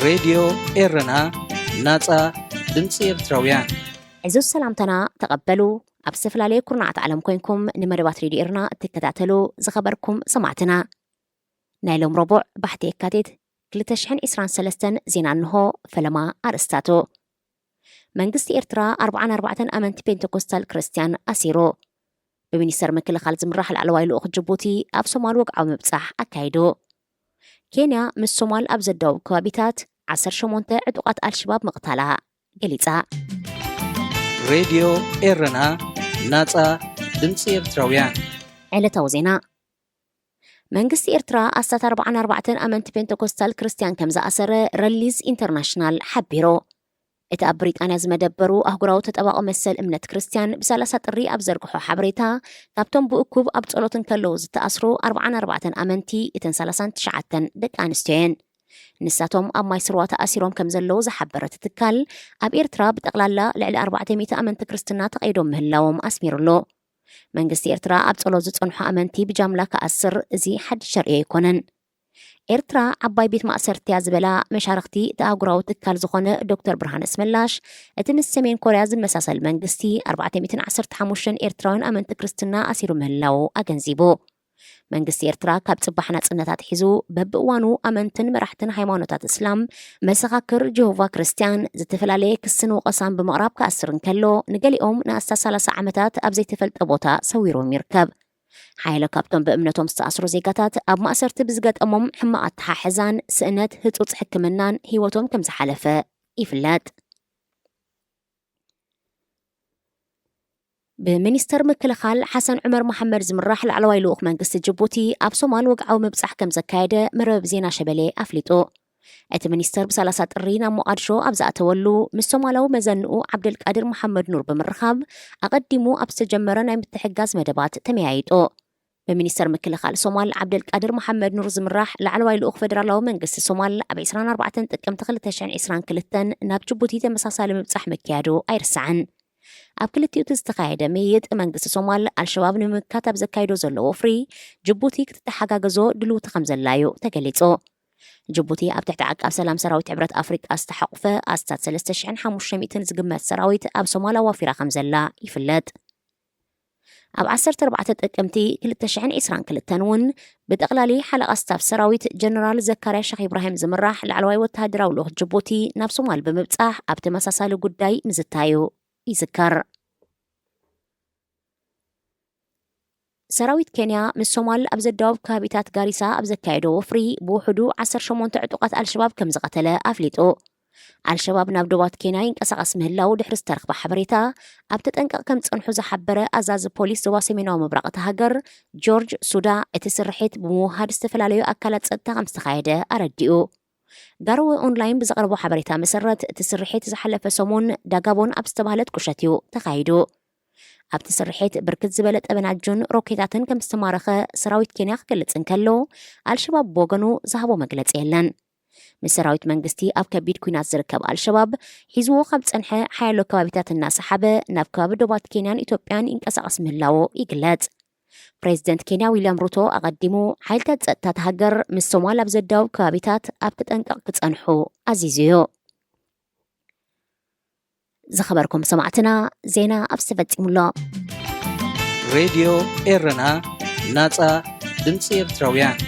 ሬድዮ ኤረና፣ ናጻ ድምጺ ኤርትራውያን። ዕዙዝ ሰላምታና ተቐበሉ። ኣብ ዝተፈላለየ ኩርናዓት ዓለም ኮይንኩም ንመደባት ሬድዮ ኤረና እትከታተሉ ዝኸበርኩም ሰማዕትና፣ ናይ ሎም ረቡዕ ባሕቲ የካቲት ክልተ ሽሕን ዕስራን ሰለስተን ዜና እንሆ። ፈለማ ኣርእስታቱ። መንግስቲ ኤርትራ ኣርብዓን ኣርባዕተን ኣመንቲ ፔንቴኮስታል ክርስትያን ኣሲሩ። ብሚኒስተር ምክልኻል ዝምራሕ ላዕለዋይ ልኡኽ ጅቡቲ ኣብ ሶማል ወግዓዊ ምብጻሕ ኣካይዱ። ኬንያ ምስ ሶማል ኣብ ዘዳውብ ከባቢታት ዓሰርተ ሸሞንተ ዕጡቓት ኣልሸባብ ምቕታላ ገሊጻ። ሬድዮ ኤረና፣ ናጻ ድምጺ ኤርትራውያን። ዕለታዊ ዜና። መንግስቲ ኤርትራ ኣስታት ኣርብዓን ኣርባዕተን ኣመንቲ ፔንቴኮስታል ክርስትያን ከም ዝኣሰረ ረሊዝ ኢንተርናሽናል ሓቢሩ። እቲ ኣብ ብሪጣንያ ዝመደበሩ ኣህጉራዊ ተጠባቂ መሰል እምነት ክርስትያን ብሰላሳ ጥሪ ኣብ ዘርግሖ ሓበሬታ፣ ካብቶም ብእኩብ ኣብ ጸሎት እንከለዉ ዝተኣስሩ ኣርብዓን ኣርባዕተን ኣመንቲ፣ እተን ሰላሳን ትሽዓተን ደቂ ኣንስትዮ እየን። ንሳቶም ኣብ ማይ ስርዋ ተኣሲሮም ከም ዘለዉ ዝሓበረ እቲ ትካል፣ ኣብ ኤርትራ ብጠቕላላ ልዕሊ ኣርባዕተ ሚእቲ ኣመንቲ ክርስትና ተቐይዶም ምህላዎም ኣስሚሩሉ። መንግስቲ ኤርትራ ኣብ ጸሎት ዝጸንሑ ኣመንቲ ብጃምላ ክኣስር እዚ ሓድሽ ሸርዮ ኣይኮነን። ኤርትራ ዓባይ ቤት ማእሰርቲ እያ ዝበላ መሻርኽቲ እቲ ኣህጉራዊ ትካል ዝኾነ ዶክተር ብርሃነ ኣስመላሽ፣ እቲ ምስ ሰሜን ኮርያ ዝመሳሰል መንግስቲ ኣርባዕተ ሚእትን ዓሰርተ ሓሙሽተን ኤርትራውያን ኣመንቲ ክርስትና ኣሲሩ ምህላዉ ኣገንዚቡ። መንግስቲ ኤርትራ ካብ ጽባሕ ናጽነት ኣትሒዙ በብእዋኑ ኣመንትን መራሕትን ሃይማኖታት እስላም፣ መሰኻክር ጀሆቫ ክርስትያን ዝተፈላለየ ክስን ወቐሳን ብምቕራብ ክኣስር እንከሎ፣ ንገሊኦም ንኣስታት ሰላሳ ዓመታት ኣብ ዘይተፈልጠ ቦታ ሰዊሮም ይርከብ። ሓያሎ ካብቶም ብእምነቶም ዝተኣስሩ ዜጋታት ኣብ ማእሰርቲ ብዝገጠሞም ሕማቕ ኣተሓሕዛን ስእነት ህጹጽ ሕክምናን ህይወቶም ከም ዝሓለፈ ይፍለጥ። ብሚኒስተር ምክልኻል ሓሰን ዑመር መሓመድ ዝምራሕ ላዕለዋይ ልኡኽ መንግስቲ ጅቡቲ ኣብ ሶማል ወግዓዊ ምብጻሕ ከም ዘካየደ መርበብ ዜና ሸበሌ ኣፍሊጡ። እቲ ሚኒስተር ብሰላሳ ጥሪ ናብ ሞቓድሾ ኣብ ዝኣተወሉ፣ ምስ ሶማላዊ መዘንኡ ዓብደልቃድር መሓመድ ኑር ብምርኻብ፣ ኣቐዲሙ ኣብ ዝተጀመረ ናይ ምትሕግጋዝ መደባት ተመያይጡ። ብሚኒስተር ምክልኻል ሶማል ዓብደልቃድር መሓመድ ኑር ዝምራሕ ላዕለዋይ ልኡኽ ፈደራላዊ መንግስቲ ሶማል፣ ኣብ ዕስራን ኣርባዕተን ጥቅምቲ ክልተ ሽሕን ዕስራን ክልተን ናብ ጅቡቲ ተመሳሳሊ ምብጻሕ ምክያዱ ኣይርሳዕን። ኣብ ክልቲኡ እቲ ዝተኻየደ ምይይጥ፣ መንግስቲ ሶማል ኣልሸባብ ንምምካት ኣብ ዘካይዶ ዘሎ ወፍሪ፣ ጅቡቲ ክትተሓጋገዞ ድልውቲ ከም ዘላ እዩ ተገሊጹ። ጅቡቲ ኣብ ትሕቲ ዓቃብ ሰላም ሰራዊት ሕብረት ኣፍሪቃ ዝተሓቑፈ ኣስታት ሰለስተ ሽሕን ሓሙሽተ ሚእትን ዝግመት ሰራዊት ኣብ ሶማል ኣዋፊራ ከም ዘላ ይፍለጥ። ኣብ ዓሰርተ ኣርባዕተ ጥቅምቲ ክልተ ሽሕን ዕስራን ክልተን እውን፣ ብጠቕላሊ ሓለቓ ስታፍ ሰራዊት ጀነራል ዘካርያ ሸኽ ኢብራሂም ዝምራሕ ላዕለዋይ ወተሃደራዊ ልኡኽ ጅቡቲ ናብ ሶማል ብምብጻሕ ኣብ ተመሳሳሊ ጉዳይ ምዝታዩ ይዝከር። ሰራዊት ኬንያ ምስ ሶማል ኣብ ዘዳውብ ከባቢታት ጋሪሳ ኣብ ዘካየዶ ወፍሪ፣ ብውሕዱ ዓሰርተ ሸሞንተ ዕጡቓት ኣልሸባብ ከም ዝቐተለ ኣፍሊጡ። ኣልሸባብ ናብ ዶባት ኬንያ ይንቀሳቐስ ምህላዉ ድሕሪ ዝተረኽበ ሓበሬታ፣ ኣብ ተጠንቀቕ ከም ዝጸንሑ ዝሓበረ ኣዛዚ ፖሊስ ዞባ ሰሜናዊ ምብራቕ እታ ሃገር፣ ጆርጅ ሱዳ፣ እቲ ስርሒት ብምውሃድ ዝተፈላለዩ ኣካላት ጸጥታ ከም ዝተኻየደ ኣረዲኡ። ጋሮወ ኦንላይን ብዘቕረቦ ሓበሬታ መሰረት፣ እቲ ስርሒት ዝሓለፈ ሰሙን ዳጋቦን ኣብ ዝተባህለት ቁሸት እዩ ተኻይዱ። ኣብቲ ስርሒት ብርክት ዝበለ ጠበናጁን ሮኬታትን ከም ዝተማረኸ ሰራዊት ኬንያ ክገልጽ እንከሎ፣ ኣልሸባብ ብወገኑ ዝሃቦ መግለጺ የለን። ምስ ሰራዊት መንግስቲ ኣብ ከቢድ ኲናት ዝርከብ ኣልሸባብ፣ ሒዝዎ ካብ ጸንሐ ሓያሎ ከባቢታት እናሰሓበ ናብ ከባቢ ዶባት ኬንያን ኢትዮጵያን ይንቀሳቐስ ምህላዎ ይግለጽ። ፕሬዚደንት ኬንያ ዊልያም ሩቶ ኣቐዲሙ፣ ሓይልታት ጸጥታ እታ ሃገር ምስ ሶማል ኣብ ዘዳውብ ከባቢታት ኣብ ተጠንቀቕ ክጸንሑ ኣዚዙ እዩ። ዝኸበርኩም ሰማዕትና፣ ዜና ኣብዚ ተፈጺሙ ኣሎ። ሬድዮ ኤረና፣ ናጻ ድምጺ ኤርትራውያን።